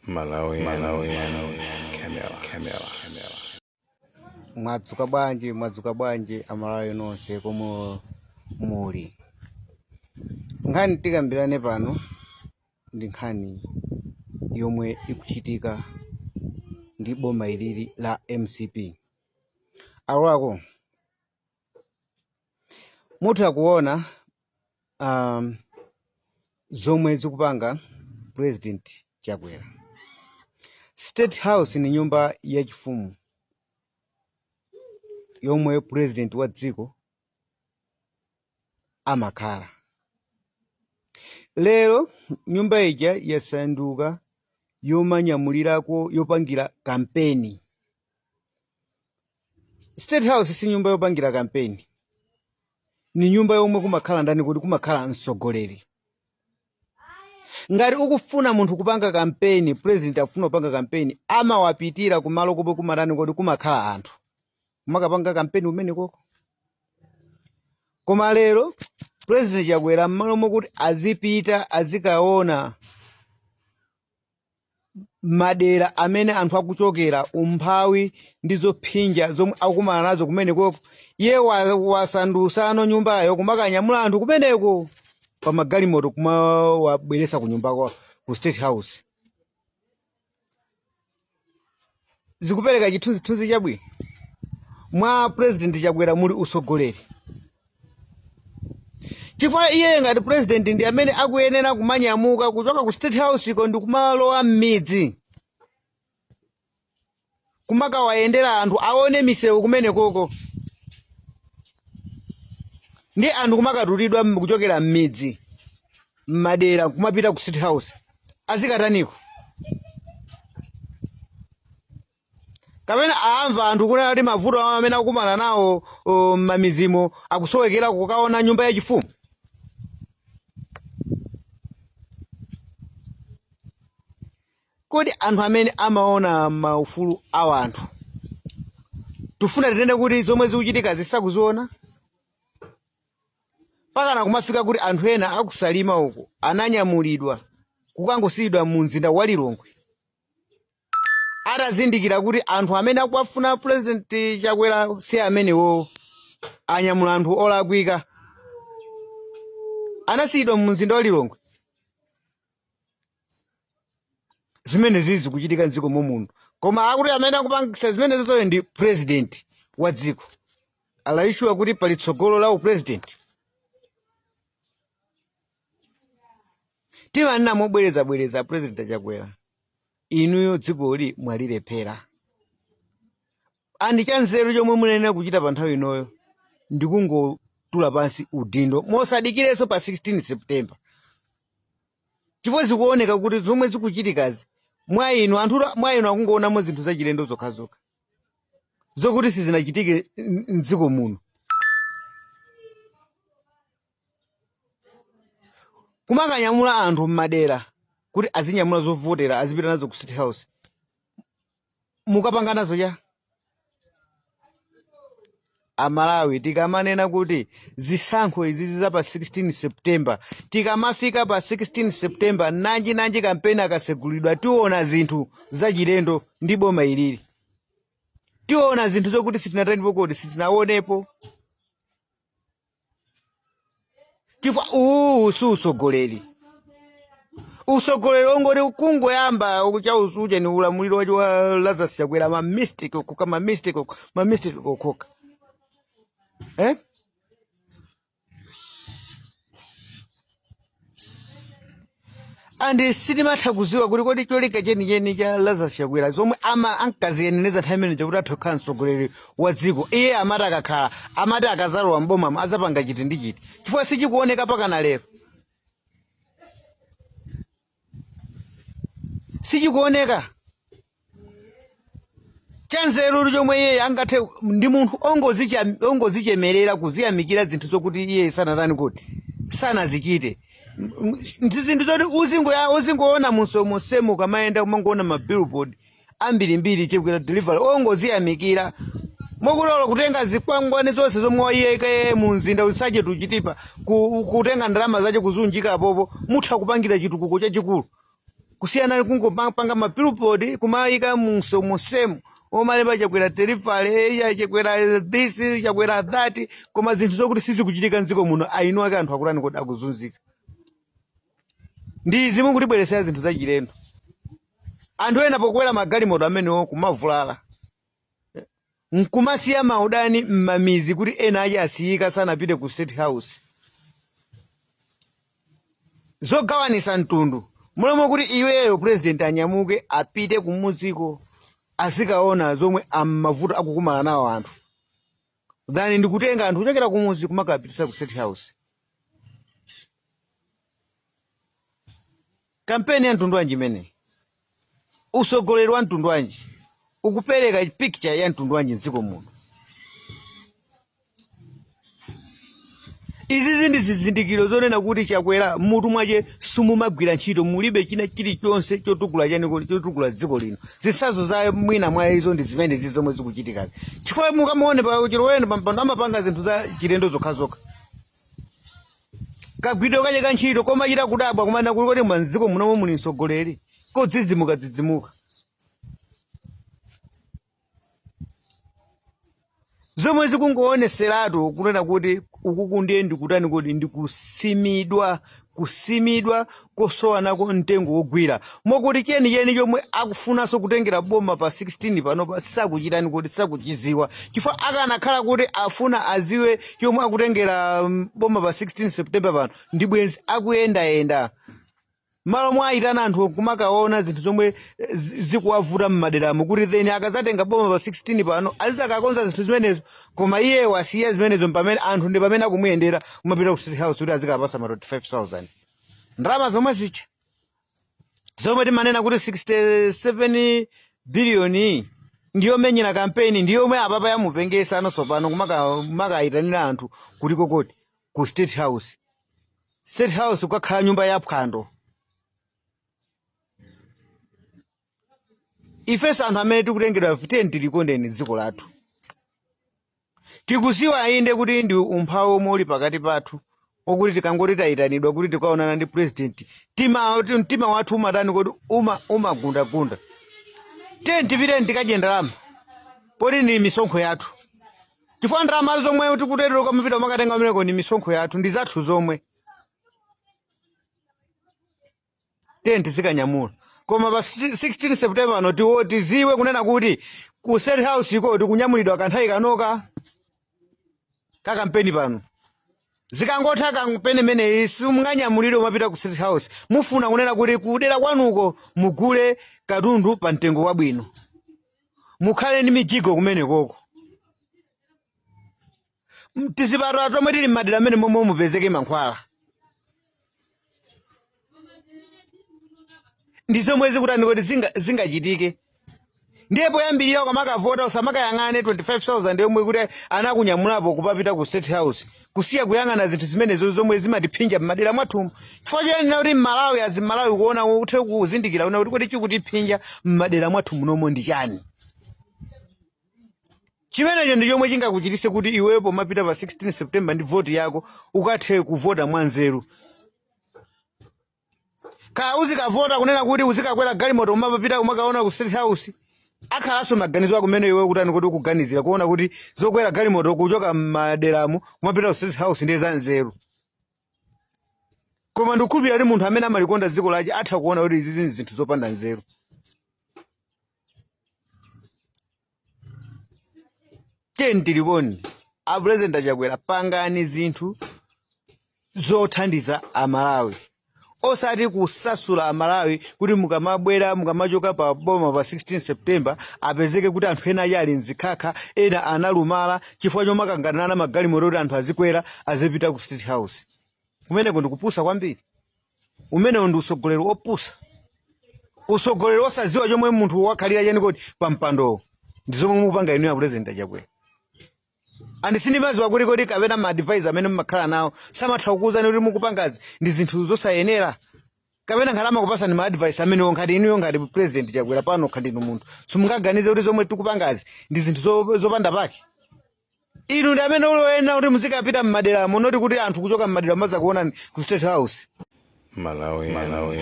Malawi, Malawi, Camera, Camera, Camera. Mwadzuka bwanji, mwadzuka bwanji Amalawi nonse komwe muli? Nkhani tikambirane pano ndi nkhani yomwe ikuchitika ndi boma ilili la MCP. Alwako mutha kuona zomwe zikupanga President Chakwera. State House ni nyumba yachifumu yomwe president wa dziko amakhala. Lero nyumba ija yasanduka yomanyamulirako, yopangira kampeni. State House si nyumba yopangira kampeni, ni nyumba yomwe kumakhala ndani? Kuti kumakhala mtsogoleri. Ngati ukufuna munthu kupanga kampeni, president akufuna kupanga kampeni, amawapitira kumalo komwe kumatani kodi kumakhala anthu, kumakapanga kampeni kumene koko. Koma lero President Chakwera, mmalo mokuti azipita azikaona madera amene anthu akuchokera, umphawi ndi zophinja zomwe akukumana nazo kumenekoko, iye wasandusano nyumbayo kumakanyamula anthu kumeneko pa magalimoto, kumawabweresa ku nyumba ku State House. Zikupereka chithunzithunzi chabwino mwa President Chakwera? Muli usogoleri? Chifukwa iye ngati president ndi amene akuyenera kumanyamuka kuchoka ku State House iko ndi kumalowa m'midzi, kumakawayendera anthu, aone misewu kumene koko, ndi anthu kumakatulidwa kuchokera m'midzi, m'madera, kumapita ku State House, azikataniko? Kapena amva anthu kunena kuti mavuto awo amene akukumana nawo m'mamidzimo, akusowekera kukaona nyumba yachifumu? Kodi anthu amene amaona maufulu a anthu, tifuna tinene kuti zomwe zikuchitika zisakuziona? Pakana kumafika kuti anthu ena aku Salima uko ananyamulidwa kukangosiyidwa mu mzinda wa Lilongwe, atazindikira kuti anthu amene akuwafuna President Chakwera si amenewo, anyamula anthu olakwika, anasiyidwa mu mzinda wa Lilongwe. Zimenezi zikuchitika mdziko momuno, koma akuti amene akupangisa zimenezozo ndi president wa dziko. Are you sure kuti pali tsogolo la upresident? Timanena mobwerezabwereza, President Chakwera, inuyo dzikoli mwalilephera, and chanzeru chomwe munayenera kuchita pa nthawi inoyo ndikungotula pansi udindo mosadikirenso pa 16 September, chifukwa zikuoneka kuti zomwe zikuchitikazi mwa inu, anthu mwa inu akungoonamo zinthu zachilendo zokhazokha zokuti sizinachitike mdziko muno. Kumakanyamula anthu m'madera kuti azinyamula zovotera, azipita nazo ku State House, mukapanga nazo cha? Amalawi, tikamanena kuti zisankho izizi za pa 16 September, tikamafika pa 16 September, nanji nanji kampeni akasegulidwa, tiona zinthu zachilendo ndi boma ilili. Tiona zinthu zokuti sitinatanipo kodi sitinaonepo, chifukwa uwu si usogoleri. Usogoleri ongoti kungoyamba chausuja ni ulamuliro wacho wa Lazarus Chakwera, ma mistake okhoka, ma mistake okhoka, ma mistake okhoka, eh? And sitimatha kuziwa kuti kodi cholinga chenicheni cha Lazarus Chakwera, zomwe ama ankaziyeneneza nthawi imene chakuti atha kukhala mtsogoleri wa dziko, iye amati akakhala, amati akazalowa mbomamo azapanga chiti ndi chiti, chifukwa sichikuoneka pakana lero, sichikuoneka. Chanzeru chomwe iye angathe ndi munthu ongozichemerera, kuziyamikira zinthu zokuti iye sanatani kuti sanazichite. Ndi zinthu zoti uzingoona monsemo, ukamayenda kumangoona ma billboard ambirimbiri, Chakwera delivery, ongoziyamikira mokulola kutenga zikwangwani zonse zomwe wayika mu mzinda Nsanje to Chitipa, kutenga ndalama zache kuzunjika apopo, mutha kupangira chitukuko chachikulu. Kusiyana kungopanga ma billboard kumayika monsemu omalemba Chakwera delivery, ya Chakwera this, Chakwera that, koma zinthu zokuti sizikuchitika mdziko muno. Eni ake anthu akutani kodi? Akuzunzika. Ndi izi mukutibweretsera zinthu zachilendo. Anthu ena pokwera magalimoto amenewo kumavulala, nkumasiya maudani mmamizi kuti ena ache asiyika sanapite ku State House, zogawanisa mtundu mulomo, kuti iweyo president anyamuke apite kumuziko azikaona zomwe amavuto akukumana nawo anthu, than ndikutenga anthu kuchokera kumuzi kumakapitisa ku State House. Kampeni ya mtundu wanji imeneyi? Usogoleri wa mtundu wanji? Ukupereka picture ya mtundu wanji mdziko muno? Izizi ndi zizindikiro zonena kuti Chakwera mutu mwache simumagwira ntchito, mulibe china chilichonse chotukula chani kodi, chotukula dziko lino. Zitsanzo za mwina mwa izo ndi zimenezi zomwe zikuchitikazi, chifukwa mukamuone pa chilowereni pa mpando amapanga zinthu za chilendo zokhazokha, kagwidwe kache ka ntchito komachita kudabwa, kumanena kuti kodi mdziko munomo muli mtsogoleri kodzidzimuka dzidzimuka. Zomwe zikungooneseratu kunena kuti ukuku ndiye ndikutani kodi? Ndikusimidwa, kusimidwa kosowa nako mtengo wogwira, mokuti chenicheni chomwe akufunanso kutengera boma pa 16 panopa sakuchitani kodi? Sakuchiziwa. Chifukwa akanakhala kuti afuna aziwe chomwe akutengera boma pa 16 September pano, ndi bwenzi akuyendayenda malo mwayitana anthu kumakaona zinthu zomwe zikuwavuta mmaderamo, kuti then akazatenga boma pa 16 pano azizakakonza zinthu zimenezo. Koma iye wasiya zimenezo, pamene anthu ndi pamene akumuyendera kumapita ku State House kuti azikapasa ma 25,000, ndalama zomwe zicha zomwe timanena kuti 67 biliyoni ndiyomenyera kampeni, ndiyomwe apapa yamupengesa ano kumakayitanira anthu kuti kokoti ku State House. State House kukakhala nyumba ya phwando. Ifenso anthu amene tikutengedwa, tiyeni tilikondeni dziko lathu. Tikuziwa inde kuti ndi umphawi omwe uli pakati pathu, okuti tikangoti tayitanidwa kuti tikaonana ndi president, mtima wathu umatani kodi? Umagundagunda. Tiyeni tipiteni tikadye ndalama, poti ndi misonkho yathu, chifukwa ndalama zomwe tikutero kamapita makatenga kumeneko ndi misonkho yathu, ndi zathu zomwe. Tiyeni tizikanyamula. Koma pa 16 September ano tiziwe kunena kuti ku State House iko tikunyamulidwa kanthawi kanoka ka kampeni pano. Zikangotha kampeni imeneyi, simunganyamulidwe mapita ku State House. Mufuna kunena kuti kudera kwanuko mugule katundu pa mtengo wabwino, mukhale ndi mijigo kumenekoko, tizipatala tomwe tili m'madera amene momwe mupezeke mankhwala, ndi zomwe zikutani kuti zingachitike. Ndiye poyambirira ukamakavota usamakayang'ane 25,000 yomwe kuti anakunyamulapo kupapita ku State House, kusiya kuyang'ana zinthu zimenezo zomwe zimatiphinja m'madera mwathumu. Chifukwa choyenera kuti Mmalawi azi Mmalawi kuona, uthe kuzindikira kuna kuti kodi chikutiphinja m'madera mwathu munomo ndi chani. Chimenecho ndi chomwe chingakuchitise kuti iweyo pomapita pa 16 September ndi voti yako ukathe kuvota mwanzeru. Ka uzikavota kunena kuti uzikakwera galimoto umapita umakaona ku State House, akhalanso maganizo ako kumene iwe kutani kuti ukuganizira kuona kuti zokwera galimoto kuchoka m'maderamo kumapita ku State House ndiye za nzeru. Koma ndikukhulupirira kuti munthu amene amalikonda dziko lake atha kuona kuti izi ndi zinthu zopanda nzeru. Tiyeni tilikoni a President Achakwera, pangani zinthu zothandiza Amalawi, osati kusasula Amalawi kuti mukamabwera, mukamachoka pa boma pa 16 September, apezeke kuti anthu ena achi ali mzikhakha, ena analumala chifukwa chomakanganana magalimoto kuti anthu azikwera azipita ku State House. Kumeneko ndikupusa kwambiri. Umenewo ndi usogoleri opusa, usogoleri osaziwa chomwe munthu wakhalira chani kodi pa mpandowo. Ndi zomwe mukupanga inu ya President Achakwera. And sindimaziwa kuti kodi kapena ma advisor amene mumakhala nawo samatha kukuwuzani kuti mukupangazi ndi zinthu zosayenera, kapena ngati amakupasani ma advice amenewo, ngati inuyo ngati President Chakwera pano ndinu munthu, simungaganize kuti zomwe tikupangazi ndi zinthu zopanda pake? Inu ndi amene uloyena kuti muzikapita m'maderamo, not kuti anthu kuchoka m'madera mazakuonani ku State House. Malawi, Malawi,